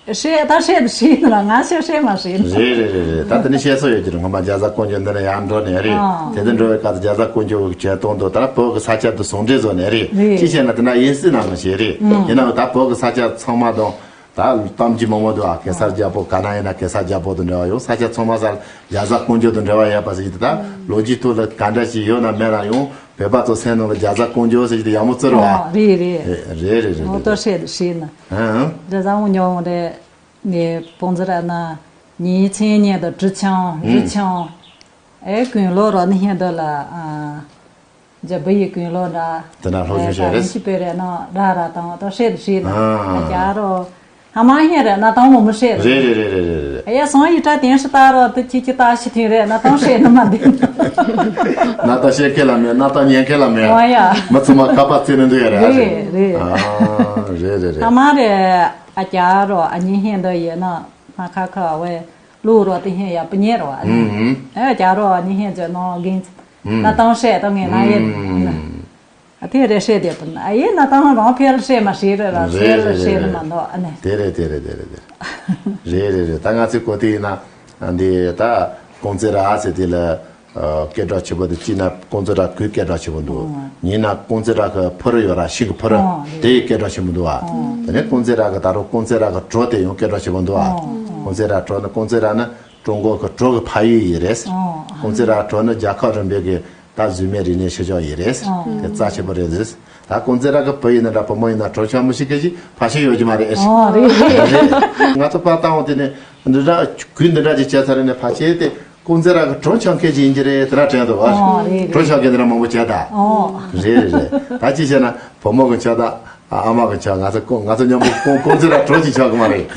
ཨོ། ཧྲེ་ད་ཧྲེ་ད་ཧྲེ་ན་ང་ཤེ་ཧྲེ་མ་ཧྲེ་ན། རེད་རེད་རེད་རེད། ད་དེ་ནི་བཤད་སྲོལ་ཡོད་ཀྱི་རེད། ངོ་མ་རྒྱ་བཟའ་ཀོང་ཇོ་འདི་ནས་ཡར་འགྲོ་ནས་རེད། ཨ། དེ་དུ་འགྲོ་བའི་སྐབས་སུ་རྒྱ་བཟའ་ཀོང་ཇོ་གི་གྱོན་སྟངས་དང་ད་ལྟ་བོད་ཀྱི་ས་ཆ་དུ་ཟུང་འབྲེལ་བཟོ་ནས་རེད། རེད། ཅི་བྱས་ན་དེ་འདྲ་ཡིན་སྲིད་ན་མི་ཤེས་རེད། ཨ། ཡིན་ནའང་ད་བོད་ཀྱི་ས་ཆ་ཚང་མ་དང་ད་གཏམ་རྒྱུད་མང་པོ་འདུག་ཨ། གེ་སར་རྒྱལ་པོ་ག་ན་ཡིན་ན་གེ་སར་རྒྱལ་པོ་དང་འབྲེལ་བ་ཡོད། ས་ཆ་ཚང་མ་སར་རྒྱ་བཟའ་ཀོང་ཇོ་དང་འབྲེལ་བ་ཡོད་པ་ཟེར་གྱི་འདུག་ད་ལོ་རྒྱུས་ཐོག་ལ་ག་འདྲ་ཞིག་ཡོད་ན་མེད་ན་ཡང་བོད་པ་ཚོ་སེམས་ནང་ལ་རྒྱ་བཟའ་ཀོང་ཇོ་ཟེར་གྱི་འདུག་ཡག་མོ་བརྩི་རོགས་ཨ། ཨ་རེད་རེད། རེད་རེད་རེད་ཨོ་ཏོ་རེད། ཧྲེ་ཧྲེ་ན། ཨང་། རྒྱ་བཟའ་ཀོང་ཇོ་རེད། ནས་ཀོང་ཙེ་ར་ན་ཉིན་མཚན་ཉིན་དུ་གྲི་ཆང་རི་ཆང་ཨེ་གོན་ལོག་རོགས་ནི་ཧེན་དོ་ལ་ཨ། རྒྱ་བུ་ཡི་གོན་ལོག་འདྲ། དེ་འདྲ་སློབ་སྦྱོང་བྱས་རེད། ཨེ་ད་རིན་ཆེན་དཔེ་རེད་ན་ར་ར་དང་ཏོ་ཧྲེ་ཧྲེ་ན་ཨ་ཨ་ཨ། རྒྱ་རོ། ཧ་མ་ཧེ་རེད་ན་དང་མོ་མོ་ཧྲེ་རེད། རེད་རེད་རེད་རེད་རེད། ཨ་ཡ་སོང་ཡི་ཏྲ་དེན་ཧྲི་ཏ་རོ་ཏི་ཁྱི་ཁྱི་ཏ་ཤི་ཐིན་རེད་ན་དང་ཧྲེ་ན་མ་དེ། ན་ཏ་ཤེ་ཁེ་ལ་མེད་ན་ཏ་ཉན་ཁེ་ལ་མེད། ཨོ་ཡ། མི་ཚང་མ་ཁ་པ་ཚེ་ནི་འདུག་ཡ་རེད་ཨ་ཞེ། རེད་རེད། ཨ་རེད་རེད་རེད། ཧ་མ་རེད་ཨ་རྒྱ་རོ་ཨ་ཉི་ཧེ་འདོ་ཡེ་ན་ཧ་ཁ་ཁ་ཨ་ཝེ། ལུག་རོ་དེ་ཧེ་ཡ་པི་ཉེ་རོ་ཨ་ནི། ཨ་རྒྱ་རོ་ཨ་ནི་ཧེ་ཇོ་ནོ་གིན། ན་ཏང་ཧྲེ་ཏང་ངེ་ན་ཡེ། ཨ་དེ་རེ་ཧྲེ་དེ་པུན་ཨ་ཡེ་ན་ཏང་རང་ཕེལ་ཧྲེ་མ་ཧྲེ་རེ་ར་ཧྲེ་ལ་ཧྲེ་ལ་མ་ནོ་ཨ་ནི། དེ་རེད་དེ་རེད་དེ་རེད་དེ་རེད། རེད་རེད་རེད། ད་ང་ཚོའི་གོ་དེ་ཡིན་ན་འདི་ད་ཀོང་ཙེ་ར་ཨ་ཟེར་དེ་ལ། སྐད་གྲགས་ཆེ་པོ་དེ་གཅིག་ན་ཀོང་ཙེ་ར་གོས་སྐད་གྲགས་ཆེ་པོ་འདུག་ཨོ། ཉིན་ན་ཀོང་ཙེ་ར་གི་ཕུ་རུ་ཡོད་ར་ཤིང་གི་ཕུ་རུ། ཨོ་རེད། དེ་ཡི་སྐད་གྲགས་ཆེན་པོ་འདུག་ཨ། ཨོ། དེ་ནས་ཀོང་ཙེ་ར་གི་ད་རུང་ཀོང་ཙེ་ར་གི་གྲོ་དེ་ཡང་སྐད་གྲགས་ཆེན་པོ་འདུག་ཨ། ཨོ། ཀོང་ཙེ་ར་གྲོ་ནི་ཀོང་ཙེ་ར་ནི་ཀྲུང་གོ་གི་གྲོ་གི་ཕ་ཡུལ་ཡིན་རེད། ཨོ། ཀོང་ཙེ་ར་གྲོ་ནི་རྒྱལ་ཁབ་རིམ་པའི་གི་ ད་རྫུན་མའི་རིག་གནས་ཤེས་ཕྱོགས་ཡིན་རེད། ཨོ། དེ་རྩ་ཆེན་པོ་རེད་ཟེར། ད་ཀུང་ཙི་ར་གི་བུ་ཡིན་ན་འདྲ་བུ་མོ་ཡིན་ན་གྲོ་ཆང་མི་ཤེས་མཁན་ཞིག་ཕལ་ཆེར་ཡོད་ཀྱི་མ་རེད། ཨོ་རེད་རེད། རེད། ང་ཚོ་པ་ལྟ་འོང་དེ་ནས་འདི་འདྲ་གུས་འདི་འདྲ་ཅིག་བྱས་ཚར་ནས་ཕལ་ཆེར་དེ་ཀུང་ཙི་ར་གི་གྲོ་ཆང་མཁན་ཞིག་ཡིན་གྱི་རེད་དེ་འདྲ་དྲན་འདུག་ཨ། ཨོ་རེད་རེད། གྲོ་ཆང་མཁན་འདི་འདྲ་མང་པོ་བྱས་ད། ཨོ། རེད་རེད་རེད། ད་ཅི་བྱས་ན་བུ་མོ་གི་ཆགས་སྡང་ཨ་ཨ་མ་གི་ཆགས། ང་ཚོ་ཀུང་ང་ཚོ་མཉམ་པོ་ཀུང་ཀུང་ཙི་ར་གྲོ་ཅིག་ཆགས་གི་མ་རེད།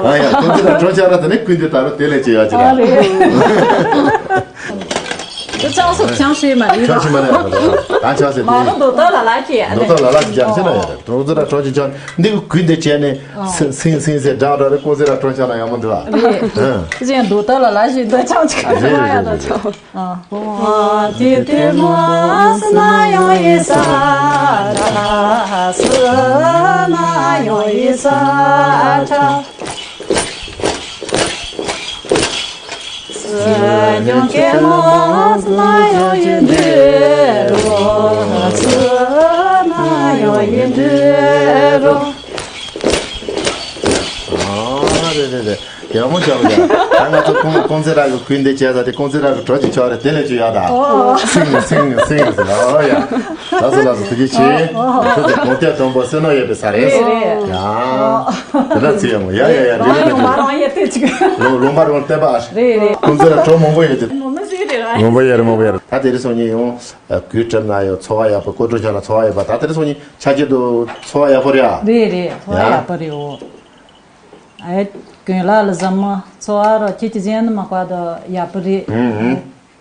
ཨ་ཡ་ཀུང་ཙི་ར་གྲོ་ཆགས་ན་དེ་ནས་ཀུན་དེ་ད་རུ་དེ་ལས་ཅི་ཡོད་ཅི་ཨ་ར། རེད། དེ་ཆང་སོགས་ཆང་ཤེས་མ་རེད། ཆང་ཤེས་མ་རེད། ད་ཆང་ཟེར་མ་དེ་རུ་རྡོ་ཏོ་ལ་ལ་ཁྱེད་ཨ་རྡོ་ཏོ་ལ་ལ་ཅི་ཆང་ཤེས་ན་ཡ་རེད། ཀུང་ཙི་ར་གྲོ་ཅིག་ཆགས་འདི་གི་ཀུན་དེ་བྱས་ནས་སིང་སིང་སིང་ཟེར་སྒྲ་འདྲ་རེད། ཀུང་ཙི་ར་གྲོ་ཆགས་ན་ཡག་མོ་འདུག་ཨ། རེད། ཨ་ཅན་རྡོ་ཏོ་ལ་ལ་ཞིག་འདི་ཆང་ཅིག་རེད་རེད་རེད་རེད། ཨ། ཨ་ཏི་ཏི་མ་སི་ན་ཡོང་ཡི་ས་ཏ་སི་ན་ཡོང་ཡི་ས་ཏ། སི་ཉོ་ཀེ་མོ་སི་ན་ཡོང་ཡི་འདི་རོ། སི་ན་ཡོང་ཡི་འདི་རོ། ཨ་རེད་རེད་རེད། ཡག་མོ་བྱུང་ཡ། ད་ང་ཚོ་ཀུང་ཀུང་ཙི་ར་གི་གུས་འདེད་བྱས་ས་དེ་ཀུང་ཙི་ར་གི་གྲོ་ཅིག་ཆགས་རེད། དེ་ལས་ཅི་ཡག་ད། ཨོ། སིང་སིང་སིང་ཟེར། ཨོ་ཡ། ལགས་སོ་ལགས་སོ། ཐུགས་རྗེ་ཆེ། ཨོ། ཁྱོད་ཀྱི་གོང་ཐད་དང་པོ་བསོད་ནམས་ཡོད་པའི་ས་རེད། རེད་རེད། ཡ། དེ་འདྲ་ཚིག་ཡག་མོ། ཡ་ཡ་ཡ། རེད་རང་རེད་ཡོང་མ་རེད། རང་ཡོད་དེ་ཅིག་ལུང་ལུང་པ་རང་བལྟས་པ། རེད་རེད། ཀུང་ཙི་ར་གྲོ་མང་པོ་ཡོད་དེ། མོ་མི་ཟིག་རེད་ར། མང་པོ་ཡོད་རེད། མང་པོ་ཡོད་རེད། ད་དེ་རིང་སང་ཉིན་ཡང་གུས་གྲུབ་ན་ཡང་འཚོ་བ་ཡག་པོ། ཀོ་ཀྲུ་ཆ་ན་འཚོ་བ་ཡག་པོ། ད་དེ་རིང་སང་ཉིན་ཆ་རྒྱུས་འདུག་འཚོ་བ་ཡག་པོ་རེད་ཨ། རེད་རེད། འཚོ་བ་ཡག་པོ་རེད་འོ། ཨེ། ཀུན་ལགས་ལ་བཟང་མོ་འཚོ་བ་རོགས་ཁྱེད་ཀྱི་གཞན་ནི་མ་བཀག་དོ་ཡག་པོ་རེད། ཨུ་ཨུ།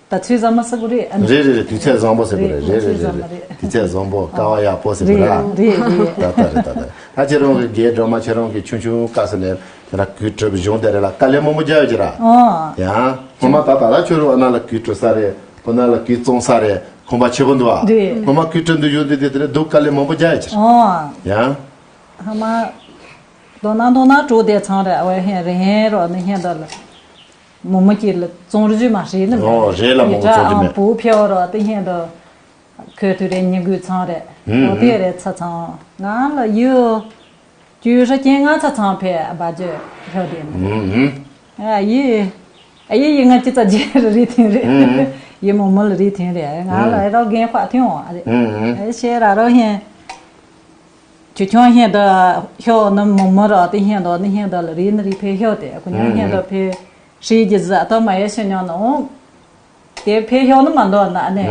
ད་ཚོད་བཟང་མོ་ཟེར་དགོས་རེད་ཨ། རེད་རེད་རེད། དུས་ཚོད་བཟང་པོ་ཟེར་དགོས་རེད། རེད་རེད་རེད་རེད། དུས་ཚོད་བཟང་པོ་སྐལ་བ་ཡག་པོ་ཟེར་དགོས་རེད་ཨ། རེད་རེད། ད་ད་རེད་ད་ད། ད་ཁྱེད་རང་གི་རྒན་སྒྲོལ་མ་ཁྱེད་རང་གི་ཆུང་ཆུང་སྐབས་སུ་ནས་ད་ལྟ་གུས་གྲུབ་གཞུང་དེ་རེད་ལ་དཀའ་ལས་མང་པོ་རྒྱག་ཡོད་ཀྱི་ར། ཨོ། ཡང་སྔོན་མ་ད་ད་ལ་ཁྱོད་རང་ཨ་ན་ལ་གུས་གྲུབ་ས་རེད། ཁོ་ན་ལ་གུས་བཙོང་ས་རེད། ཁོམ་པ་ཆེ་པོ་འདུག་ཨ། རེད། སྔོན་མ་གུས་གྲུབ་འདི་གཞུང་འདི་དེ་དེ་རེད་སྡུག་དཀའ་ལས་མང་པོ་རྒྱག་ཡོད་ཀྱི་ར། ཨོ། ཡང་། ཧ་མ། མདོར་ན་མདོར་ན་གྲོགས་དེ་ཚང་རེད། ཨ་བས་ཧན་རེ་ཧན་རོགས་ནི་ཧན་ད་ལ། མོ་མོ་སྐྱིད་ལ་བཙོང་རུ་ཞུ་མ་ཧྲི་ནི་མེད། ཨོ་རེད་ལ་མོ་མོ་བཙོང་རྒྱུ་མེད། བུ་ཕེ་བ་རོགས་དེ་ཧན་ད། ཁོས་དུས་རེ་ཉི་དགུ་ཚང་རེད། ཨོ་དེ་རེད་ཚ་ཚང་ང་ལ་ཡུ། ཅུ་ཧྲ་ཅན་ང་ཚ་ཚང་ཕེ་བ་ཇོ་ཧྲ་དེ་ནི། ཨ་ཡི། ཨ་ཡི་ཡི་ང་ཅི་ཙ་ཇེ་རི་ཐིང་རེད། ཡི་མོ་མོ་ལ་རི་ཐིང་རེད། ང་ལ་རོགས་རྒན་ཁ་ཐིང་འོང་ཨ་རེད། ཨེ་ཤེས་ར་རོགས་ཧན། ཁྱོད་ཁྱོད་ཧན་ད་ཤོག་ནི་མོ་མོ་ར་དེ་ཧན་ད་ནི་ཧན་ད་ལ་རི་ནི་རི་ཕེ་ཤོག་དེ་ཁོ་ཉ་ཧན་ད་ཕེ་ཧྲི་གི་ཟ་ཏོ་མ་ཡ་ཤི་ཉོ་ནི་འོང་། དེ་ཕེ་ཤོག་ནི་མ་འདོད་ན་ནི།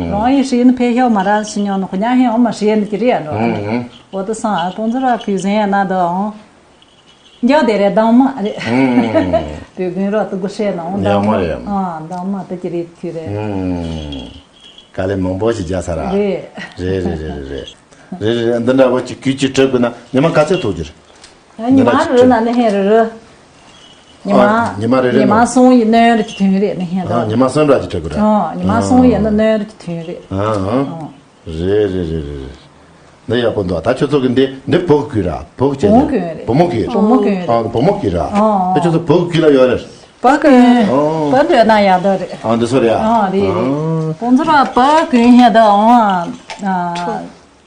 རང་ཡི་ཧྲི་ནི་ཕེ་ཤོག་མ་ར་ཤི་ཉོ་ནི་ཁོ་ཉ་ཧན་འོང་མ་ཧྲི་ནི་ཀི་རི་ཡ་འགྲོ་ཨ་ནི། འོ་དེ་སང་ཨ་ཀོང་ཙི་ར་ཁུ་ཟན་ཡ་ན་ད་འོང་། འཇོག་དེ་རེད་དང་མ་རེད། ཨུམ། བོད་དགོན་རོགས་དུ་དགུ་སྲས་ནང་དང་མ་ཡོད་མ་ཡོད། ཨ་དང་མ་དུ་ཅི་རེད་ཁུ་རེད། ཨུམ། དཀའ་ལས་མང་པོ་ཞིག་རྒྱག་ས་ར། རེད། རེད་རེད་རེད་རེད། རེད་རེད་རེད། འདི་འདྲ་བོ་ཅིག་གུས་ཅིག་གྲུབ་དགོས་ན་ཉི་མ་ག་ཚོད་ཐུག་རྒྱུ་རེད། ཉི་མ་རེ་རེ་ན་ནི་ཧེ་རེ་རེ། ཉི་མ། ཨ་ཉི་མ་རེ་རེ་ཉི་མ་ནང་སོང་ཡི་ནོན་རེ་ཅིག་ཐོན་རེད་ནི་ཧེ་ཨ་རེ། ཉི་མ་གསུམ་ར་ཅིག་གྲུབ་དགོས་རེད། ཨ་ཉི་མ་སོང་ཡི་ནི་ནོན་རེ་ཅིག་ཐོན་རེད། ཨ་ཨ། ཨ། རེད་རེད་རེད་རེད་རེད། འདི་ཡག་པོ་འདུག་ད་ཁྱོད་ཚོ་གི་འདི་འདི་བུ་གི་ར་བུ་གི་བུ་མོ་གི་རེད། བུ་མོ་གི་རེད། བུ་མོ་གི་རེད། ཨ་བུ་མོ་གི་ར། ཨ་ཨ། ད་ཁྱོད་ཚོ་བུ་གི་ལ་ཡོད་རེད། བུ་གི་ཨ་བུ་འདོད་ན་ཡག་འདུག་རེད། ཨ་འདི་ཚོ་རེད་ཨ། ཨ་རེད་རེད། ཨ་ཁོང་ཚོ་ར་བུ་གི་ཧེ་ད་ཨ་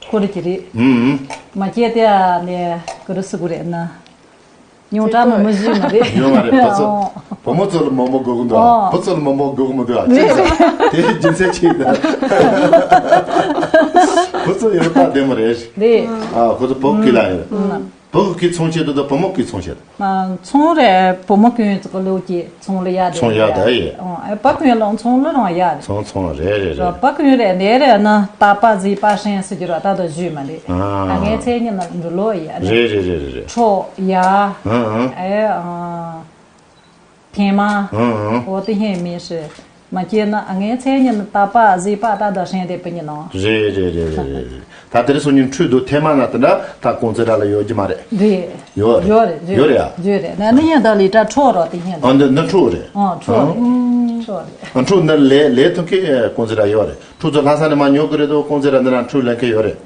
ཁོ་རེ་གི་རེད། ཨུམ་ཨུམ། མ་སྐྱེས་ཏེ་ཨ་ནས་གི་རུ་སི་གུ་རེད་ན། ཉུང་དྲགས་མི་མི་བཟོས་མ་རེད། ཡོད་མ་རེད། བུ་ཚོ་ཨོ། བུ་མོ་ཚོ་ལ་མང་པོ་དགོས་ཀྱི་འདུག་ཨོ། བུ་ཚོ་ལ་མང་པོ་དགོས་ཀྱི་མི་འདུག་ཨ་ཅེ་ཚོ་དེ་རྒྱུ་མཚན་ཅི་ཡིན་ན། བུ་ཚོ་ཡོད་པ་བདེ་མོ་རེད། རེད། ཨ་ཁོ་ཚོ་བུ་གི་ལ་ཡོད། ཨང་། བུ་གི་ཚོང་བྱེད་དུ་དང་བུ་མོ་གི་ཚོང་བྱེད། ཨ་ཚོང་རེད། བུ་མོ་ཀུན་ཚོ་ལོ་གི་ཚོང་ལ་ཡ་དེ་ཚོང་ཡ་དེ་ཡེ། ཨང་། ཨེ་བུ་ཀུན་ལོང་ཚོང་ལ་རང་ཡ་དེ། ཚོང་ཚོང་རེད་རེད་རེད། བུ་ཀུན་རེད་ནས་རེད་ན་རྟ་པ་གཟིག་པ་ཧྲེང་སུ་གྱུར་བ་ད་དུ་བཞུད་མ་རེད། ཨ་ངའི་མཚན་ཉིད་ན་འབྲུ་ལོ་ཡ་རེད། རེད་རེད་རེད་རེད། ཁྲོ་ཡ། ཨང་ཨང་། ཨེ་ཨང་། ཐེངས་མ། ཨང་ཨང་། འོ་དེ་ཧེ་མི་ཧྲི། མ་སྐྱེས་ན་ཨ་ངའི་མཚན་ཉིད་ནི་རྟ་པ་གཟིག་པ་ད་དུ་ཧྲེང་དེ་པི་ཉི་ནང་། རེད་རེད་རེད་རེད་རེད། ད་དེ་རིང་སང་ཉིན་འཕྲོད་དུ་ཐེངས་མ་ན་དེ་འདྲ་ད་ཀོང་ཙེ་ར་ལ་ཡོད་ཀྱི་མ་རེད། རེད། ཡོད་རེད། ཡོད་རེད་ཡོད་རེད་ཡ། ཡོད་རེད་ཡ། ཡོད་རེད། ན་ནི་ཡང་ད་ལི་ཏྲ་ཁྲོ་རོ་དེ་ཧེ་ཨ་འདི་འདི་འཕྲོད་རེད། ཨང་ཁྲོ་རེད། ཁྲོ་རེད། ཨ་འཕྲོད་འདི་ལས་ལས་ཐོན་གི་ཀོང་ཙེ་ར་ཡོད་རེད། འཕྲོད་ཚོ་ལྷ་ས་ནས་མ་ཉོ་གི་རེད་དོ། ཀོང་ཙེ་ར་འདི་ན་འཕྲོད་ལེན་གི་ཡོད་རེད།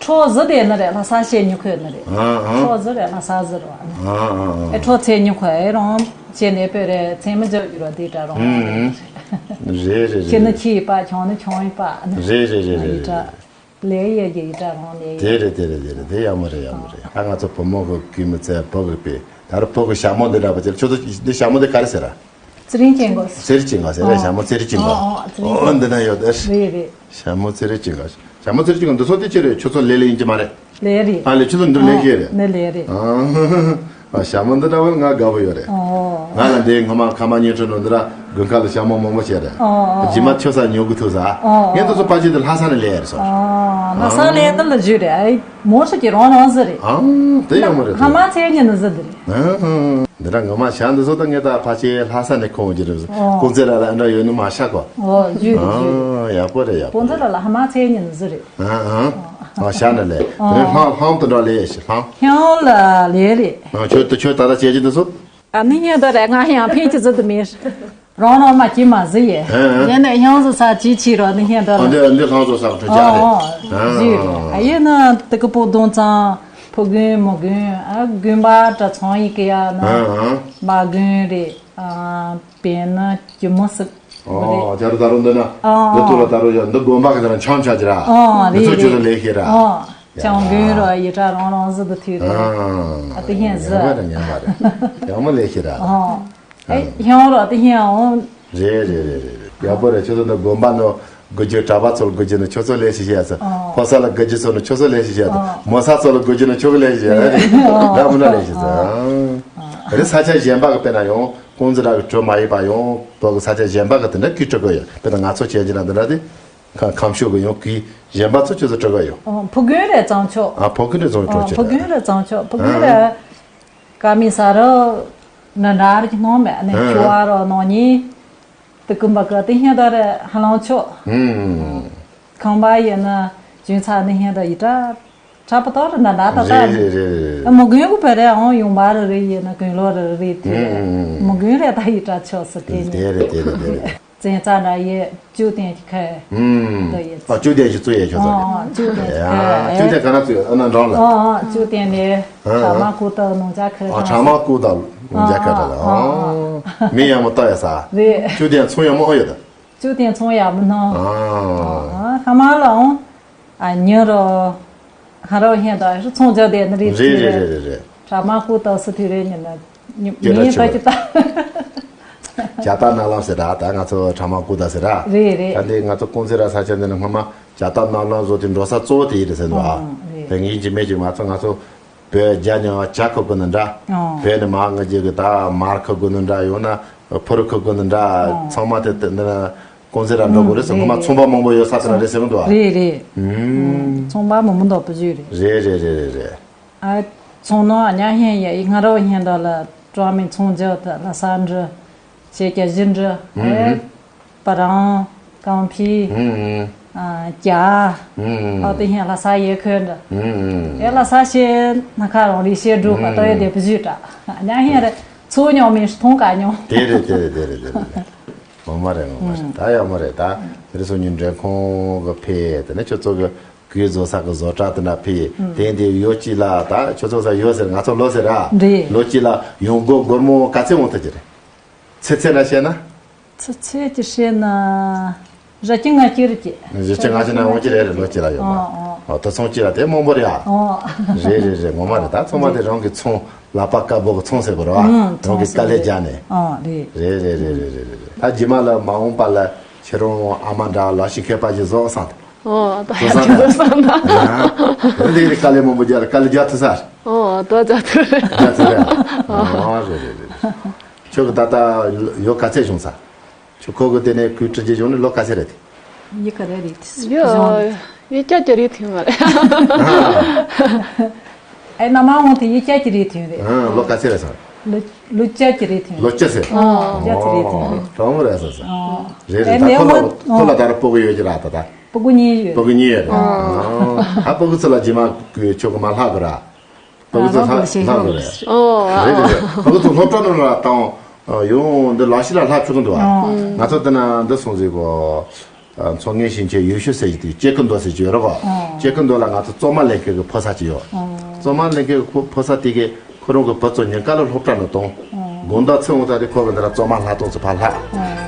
ཁྲོ་ཟི་དེ་ནི་རེད། ལྷ་ས་ཤེས་ཉི་ཁོས་ནི་རེད། ཨ་ཨ། ཁྲོ་ཟི་རེད། ལྷ་ས་ཟི་རེད། ཨ་ཨ་ཨ། ཨེ་ཁྲོ་ཚེ་ཉི་ཁོ་ཨེ་རང་ཆེ་ནས་པོ་རེད། ཚེ་མི་འཇོག་རྒྱུ་རོ་དེ་འདྲ་རང་། ཨ་ཨ། རེད་རེད་རེད། ཁྱེད་ནི་ཁྱི་ཡི་པ་ཁྱོང་ནི་ཁྱོང་ཡི་པ་ནི། རེད་རེད་རེད་རེད་ཡི་རེད། ཏྲ་ལས་ཡས་ཀྱི་ཡི་ཏྲ་རང་ལས་ཡས། དེ་རེད་དེ་རེད་དེ་རེད། དེ་ཡག་མོ་རེད། ཡག་མོ་རེད། ད་ང་ཚོ་བུ་མོ་གི་གུས་མི་བཙལ་བུ་གི་པས་ད་རུ་བུ་གི་ཞྭ་མོ་འདི་འདྲ་པ་ཅིག་ཁྱོད་ཚོ་འདི་ཞྭ་མོ་འདི་ག་རེ་ཟེར་ར། ཚེ་རིང་ཅན་གོ། ཚེ་རིང་ཅན་གོ་ཟེར་རེད། ཨོ། ཞྭ་མོ་ཚེ་རིང་ཅན་གོ། ཨོ་ཨོ་ཚེ་རིང་ཅན། ཨོ་འདི་ན་ཡོད་དེ། རེད་རེད། ཞྭ་མོ་ཚེ་རིང་ཅན་གོ། ཞྭ་མོ་ཚེ་རིང་ཅན་གོ་འདི་ཚོ་དེ་ཅི་རེད། ཁྱོད་ཚོ་ལས་ལས་ཡིན་གྱི་མ་རེད། ལས་རེད། ཨ་ལས་ཁྱོད་ཚོ་འདི་ལས་ཤེས་རེད། ཨོ་ནི་ལས་རེད། ཨ། ཨ་ཞྭ་མོ་འདི་འདྲ་བོ་ང་དགའ་པོ་ཡོད་རེད། ཨོ། ང་ལ་འདི་ངོ་མ་ཁ་མ་ཉིན་ཁྲོད་ནང་འདི་ར་དགུན་ཁ་ལ་ཞྭ་མོ་མང་པོ་བྱས་རེད། ཨོ་ཨོ། རྗེས་མ་ཁྱོད་ས་ཉོ་གི་ཐུག་ས། ཨོ་ངས་འདི་ཚོ་ཕལ་ཆེར་དེ་ལྷ་ས་ནས་ལས་རེད་སོ། ཨོ་ལྷ་ས་ལས་དེ་ལ་བརྒྱུད་རེད། ཨེ་མོ་ཧྲི་གི་རང་རང་ཟི་རེད། ཨང་དེ་ཡོད་མ་རེད། ལྷ་མ་ཚེ་ཉིན་ནི་ཟི་འདི་རེད། ཨང་འདི་ར་ངོ་མ་ཞྭ་འདི་ཚོ་ད་ངས་ད་ཕལ་ཆེར་ལྷ་ས་ནས་ཁོང་གི་རེད། ཨོ་ཀུང་ཙེ་ར་ལ་འདྲ་ཡོད་ནི་མ་ཤ་གོ། ཨོ་བརྒྱུད་རེད་བརྒྱུད། ཨང་ཡག་པོ་རེད་ཡག་པོ་ཀུང་ཙེ་ར་ལ་ལྷ་མ་ཚེ་ཉིན་ནི་ཟི་རེད། ཨང་ཨང་། ཨ་ཞྭ་ནི་ལས། དེ་ནས་ལྷམ་ལྷམ་དུ་འདྲ་ལས་ཤི་ལྷམ། ལྷམ་ལ་ལས་རེད། ཨ་ཁྱོད་དུ་ཁྱོད་ད་ལྟ་བྱེད་ཀྱི་འདུག་སོ། ཨ་ནི་ཧེ་ད་རེ་ང་ཡང་ཕན་གྱི་ཟི་དུ་མེད། རང་རང་མ་གྱི་མ་ཟི་ཡེ། ཨ་ཨ། ཡེ་ནས་ཡང་ཟི་ས་ཅི་ཆི་རོ་ནི་ཧེ་ད་ཨ་རེ། འདི་འདི་ལྷམ་བཟོ་ས་གི་ཁྲོད་ཅག་རེད། ཨ་ཨ་ཨ། ཟི་རེད། ཨ་ཡེ་ནི་དི་ཀི་པོ་གདོང་ཙང་ཕུ་དགོན་མོ་དགོན་ཨ་དགོན་པ་གྲྭ་ཚང་ཡི་གི་ཡ་ནི་ཨ་ཨ། མ་དགོན་རེད། ཨ་བེ་ནི་གྱི་མོ་སི། ཨོ། རེད། ད་རུང་ད་རུང་འདི་ན། ཨོ། འདི་ཐུག་ལ་ད་རུང་ཡ་འདི་དགོན་པ་གི་ད་རུང་འཆམ་ཆ་ཅི་ར། ཨོ་འདི་ཚོ་རེད་ཁྱོད་ཚོ་རེད། ལས་ཤེས་ར། ཨོ། ཡ། ཆང་དགོན་རོ་ཡི་གྲྭ་རང་རང་ཟི་འདི་ཐུག་རེད། ཨ་དེ་ཧེན་ཟི། ཉམས་པ་རེད་ཉམས་པ་རེད། ཡག་མོ་ལས་ཤེས་ར། ཨོ། ཨེ་ཧེན་རོ་དེ་ཧེན་ཨོ། རེད་རེད་རེད་རེད། ཡག་པོ་རེད། ཁྱོད་ཚོ་འདི་དགོན་པ་ནོ་དགོས་རྒྱུ། གྲྭ་པ་ཚོ་ལ་དགོས་རྒྱུ་ནི་ཁྱོད་ཚོ་ལས་ཤེས་ཤེས་ཡ་ཚོ། ཨོ། ཕོ་གསར་ལ་དགོས་རྒྱུ་ཚོ་ནི་ཁྱོད་ཚོ་ལས་ཤེས་ཤེས་ཡ་ཚོ། ཨོ། མོ་གསར་ཚོ་ལ་དགོས་རྒྱུ་ནི་ཁྱོད་ཀྱི་ལས་ཤེས་ཤེས་ཡ་རེད། ཨོ། ད་མི་འདྲ་ལས་ཤེས་ཚོ། ཨོ། རེད། ས་ཆ་གཞན་པ་གི་དཔེར་ན་ཡང་། ཀུང་ཙི་ར་གི་གྲོ་མ་ཡིན་པ་ཡང་བོད་ཀྱི་ས་ཆ་གཞན་པ་གི་དེ་འདྲ་གིས་སྤྲོད་དགོས་ཡོད། དཔེར་ན་ང་ཚོ་བྱས་རྗེས་ན་འདི་འདྲ་དེ་ཁ་ཁམས་ཕྱོགས་ཀྱི་ཡང་གིས་གཞན་པ་ཚོ་ཁྱོད་ཚོ་སྤྲོད་དགོས་ཡོད། ཨོ་ཕུ་དགོན་རེད་བཙང་ཆོག་ཨ་ཕུ་དགོན་རེད་བཙང་ཆོག་ཨོ་ཕུ་དགོན་རེད་བཙང་ཆོག་ཕུ་དགོན་རེད། ཀ་མི་ས་རུ་ན་འདྲ་རེད་སྣང་མེད་ནས་ཨ་ཆུ་བ་རོ་ནང་ཉིན་དུ་ཀུན་པ་གི་དེ་ཧེ་ད་རེད་ཧ་ལང་ཆོག་ཨུམ། ཁང་པ་ཡིན་ན་ཅུང་ཚ་ནི་ཧེ་ད་ཡི་ད། ཁྲ་པ་ཏོ་རི་ན་ད་ད་ད། རེད་རེད་རེད་རེད། མོ་དགོན་གུ་བེ་རེ་ཨང་ཡོང་བ་རེ་རེ་ཡིན་ན་དགོན་ལོ་རེ་རེ་དེ་ཨུམ་ཨུམ་ཨུམ། མོ་དགོན་རེ་ད་ཡི་དྲ་ཆོག་སི་དེ་ནི། དེ་རེད་དེ་རེད་དེ་རེད། བཙན་ས་འདྲ་ཡི་ཅུ་ཏན་གྱི་ཁ་ཨུམ། ད་ཡི་ཨ་ཅུ་ཏན་གྱི་བཙུགས་ཡས་ཆོག་ས་རེད། ཨང་ཅུ་ཏན་གྱི་ཡ་ཁ་ཅུ་ཏན་ག་ན་བཙུགས་ཨ་ན་འགྲོ་ལ། ཨང་ཅུ་ཏན་ནི་ཨ་ཁྲ་མ་ཀུ་ཏ་ནོང་ཅ་ཁ་ཨ་ཁྲ་མ་ཀུ་ཏ་ནོང་ཅ་ཁ་ད་ལ་ཨང་མི་ཡང་མོ་ཏོ་ཡ་ས་རེད། ཅུ་ཏན་ཚོང་ཡང་མོ་ཨོ་ཡོད་ད། ཅུ་ཏན་ཚོང་ཡག་མི་སྣང་། ཨ། ཧ་མ་ལ་འོང་། ཨ་ཉི་རོ། ཧ་རོ་ཧན་ད་ཚོང་རྒྱག་དེ་ནི་རེད། རེད་རེད་རེད་རེད། ཁྲ་མ་ཀུ་ཏོ་སི་ཐུ་རེ་ཉི་ན་ཉི་ཉི་ད་ཀྱི་ད། ཇ་ཏ་ན་ལམ་ཟེར་ར་ད་ང་ཚོ་ཁྲ་མ་ཀུ་ཏོ་ཟེར་ར། རེད་རེད། ད་འདི་ང་ཚོ་ཀུང་ཙི་ར་ས་ཆ་འདི་ནི་སྔོན་མ་ཇ་ཏ་ན་ལམ་བཟོ་དེ་འགྲོ་ས་གཙོ་བོ་དེ་ཡིན་རེད་ཟེར་འདུག་ཨ། ཨང་རེད། དེ་ངེད་ཀྱི་མེད་ཀྱི་ང་ཚོ་ང་ཚོ། བོད་རྒྱ་ཉོ་བ་ཇ་ཁུ་དགོས་ནི་འདྲ། ཨོ། བོད་ནས་མར་ང་རྒྱལ་གི་ད་མར་ཁུ་དགོས་ནི་འདྲ་ཡོང་ན་ཕུ་རུ་ཁུ་དགོས་ནི་འདྲ། ཨོ། ཚང་མ་དེ་དེ་འདི་ན་ཀུང་ཟི་ར་འགྲོ་དགོས་རེད་ཟེར། ཨུམ་ངོ་མ་ཚོང་པ་མང་པོ་ཡོད་ས་དེ་ན་རེད་ཟེར་གི་འདུག་ཨ། རེད་རེད། ཨུམ། ཚོང་པ་མང་པོ་འདུག་པ་བརྗོད་རེད། རེད་རེད་རེད་རེད་རེད། ཨ་ཚོང་ནང་ཨ་ཉ་ཧན་ཡ་ཡི་ང་རོ་ཧན་ད་ལ་ཀྲོ་མིན་ཚོང་རྒྱག་ད་ལ་ས་འདྲི། ཤེས་རྒྱ་བཞི་འདྲི། ཨེ། པ་རང་། ཀང་ཕི། ཨ་རྒྱ། ཨ་དེ་ཧེ་ལྷ་ས་ཡེ་ཁོན་འདྲི། ཨེ་ལྷ་ས་ཤེས་ན་ཁ་རང་རི་ཤེས་འགྲོ་པ་ཏོ་ཡེ་དེ་བུ་ཞུ་དྲ། ཉ་ཧེ་རེ་ཚོ་ཉོ་མིན་ཐོང་ཀ་ཉོ། དེ་རེད་དེ་རེད་དེ་རེད་དེ་རེད། ངོ་མ་རེད་ངོ་མ་རེད། ད་ཡག་མོ་རེད་ད། དེ་རེད་སོ་ཉིན་འདྲེན་ཁོང་གི་ཕེ་དེ་ནས་ཁྱོད་ཚོ་གི་གུས་བཟོ་ས་གི་བཟོ་གྲྭ་དེ་འདྲ་ཕེ། དེ་འདི་ཡོ་ཅི་ལ་ད་ཁྱོད་ཚོ་ས་ཡོ་ཟེར་ང་ཚོ་ལོ་ཟེར་ར། རེད། ལོ་ཅི་ལ་ཡོང་སྒོ་སྒོར་མོ་ག་ཚད་འོང་ཐུབ་ཀྱི་རེད། ཚེ་ཚད་ལ་བཤད་ན། ཚེ་ཚད་ཀྱི་བཤད་ན། བཞི་བཅུ་ང་བཅུ་རེད་ཀྱི། བཞི་བཅུ་ང་བཅུ་ན་འོང་གི་རེད་རེད་ལོ་གཅིག་ལ་ཡོད་པ། ཨོ་ཨོ། ཨོ་ད་ཚོང་གཅིག་ལ་དེ་མང་པོ་རེད་ཨ། ཨོ། རེད་རེད་རེད་ངོ་མ་རེད་ད་ཚོང་མ་དེ་རང་གི་ཚོང་ལག་པ་དཀར་པོ་གི་ཚོང་ཟེར་དགོས་རེད་བ། ཨང་རང་གི་དཀའ་ལས་རྒྱག་ནས། ཨོ་རེད། རེད་རེད་རེད་རེད་རེད་རེད། ད་རྗེས་མ་ལ་མ་འོངས་པ་ལ་ཁྱེད་རང་ཨ་མ་འདྲ་ལག་ཤེས་མཁས་པ་ཞིག་བཟོ་བསམ་ད། ཨོ་ད་བཟོ་བསམ་ད། ཡ་ཁྱོད་ཚོ་བཟོ་བསམ་ད། ཡ་དེ་འདྲའི་དཀའ་ལས་མང་པོ་རྒྱག་དཀའ་ལས་རྒྱག་ཐུབ་ས་རེད། ཨོ་ད་རྒྱག་ཐུབ་རེད། རྒྱག་ཐུབ་རེད། ཨོ་རེད་རེད་རེད་རེད། ཁྱོད་ཀྱི་ད་ལྟ་ཡོ་ག་ཚད་བྱུང་ས། ཁྱོད་ཁོ་གི་དེ་ནས་གུས་བཀུར་བྱེད་བྱུང་ནས་ལོ་ག་ཚད་རེད་དེ། ཡི་ག་རེ་རེད། ཡོ་ཡི་བརྒྱ་ཀྱི་རེད་ཐུང་བ་རེད། ཨེ་ན་མ་འོང་དེ་ཡི་བརྒྱ་ཀྱི་རེད་ཐུང་རེད། ཨ་ལོ་ག་ཚད་རེད་ས། ལོ་ལོ་བརྒྱ་ཀྱི་རེད་ཐུང་། ལོ་བརྒྱ་ཚད། ཨ་བརྒྱ་ཚད་རེད་ཐུང་། ཨོ་གྲོང་མོ་རེད་ས་ས། ཨོ་རེད་ཨེ་རེད་ད་ནས་ཁོ་ལ་ཁོ་ལ་ད་རུ་སྤུ་གུ་ཡོད་ཀྱི་ར་ད་ད། སྤུ་གུ་གཉིས་ཡོད། སྤུ་གུ་གཉིས་ཡོད་རེད། ཨ་ཨ་སྤུ་གུ་ཚོ་ལ་རྗེས་མ་གུས་ཁྱོད་ཀྱི་མ་ལྷག་གི་ར། ཕྲུ་གུ་ཚོ་ལྷ་ལྷ་དགོས་རེད། ཨོ། རེད་རེད་རེད། ཕྲུ་གུ་ཚོ་སློབ་གྲྭ་ནང་ལ་བཏང་། ཡོང་འདི་ལག་ཤེས་ལ་ལྷག་ཆོག་གི་འདུག་ཨ། ང་ཚོ་འདི་ན་འདི་སོང་ཟིག་གོ། མཚོ་སྔོན་ཞིང་ཆེན་ཡུལ་ཤུལ་ཟེར་གྱི་དུས་ཅེ་ཀུན་རྡོ་ཟེར་གྱི་ཡོད་རེད་གོ། ཅེ་ཀུན་རྡོ་ལ་ང་ཚོ་བཙོ་མ་ལེན་མཁན་གྱི་ཕོ་གསར་གཅིག་ཡོད། བཙོ་མ་ལེན་མཁན་གྱི་ཕོ་ཕོ་གསར་དེ་གས་ཁོ་རང་གི་བུ་ཚོ་ཉིན་དཀར་ལ་སློབ་གྲྭ་ནང་བཏང་། དགོང་དག་ཚེ་འོང་ད་དེ་ཁོ་གི་འདི་ལ་བཙོ་མ་ལྷག་གཏོང་ཚུལ་ཕར་ལྷག་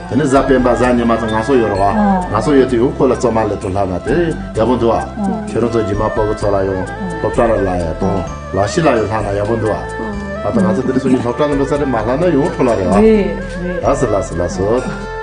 དེ་ནས་གཟའ་སྤེན་པ་གཟའ་ཉི་མ་ཚོ་ང་ཚོ་ཡོད་རེད་བ། ང་ཚོ་ཡོད་དུས་ཡང་ཁོ་ལ་བཙོ་མ་ལེན་དུ་ལྷག་ན་དེ་ཡག་པོ་འདུག་བ། ཁྱེད་རང་ཚོ་རྗེས་མ་སྤོ་གི་ཚོ་ལ་ཡང་སློབ་གྲྭ་ལ་ལ་ཡ་དང་ལག་ཤེས་ལ་ཡང་ལྷག་ན་ཡག་པོ་འདུག་བ། ད་ང་ཚོ་དེ་རིང་སང་ཉིན་སློབ་གྲྭ་ནང་འགྲོ་ས་རེད། མ་ལྷག་ན་ཡོང་འཕྲོ་ལ་རེད་བ། རེད་རེད། ལགས་སོ་ལགས་སོ་ལགས་སོ།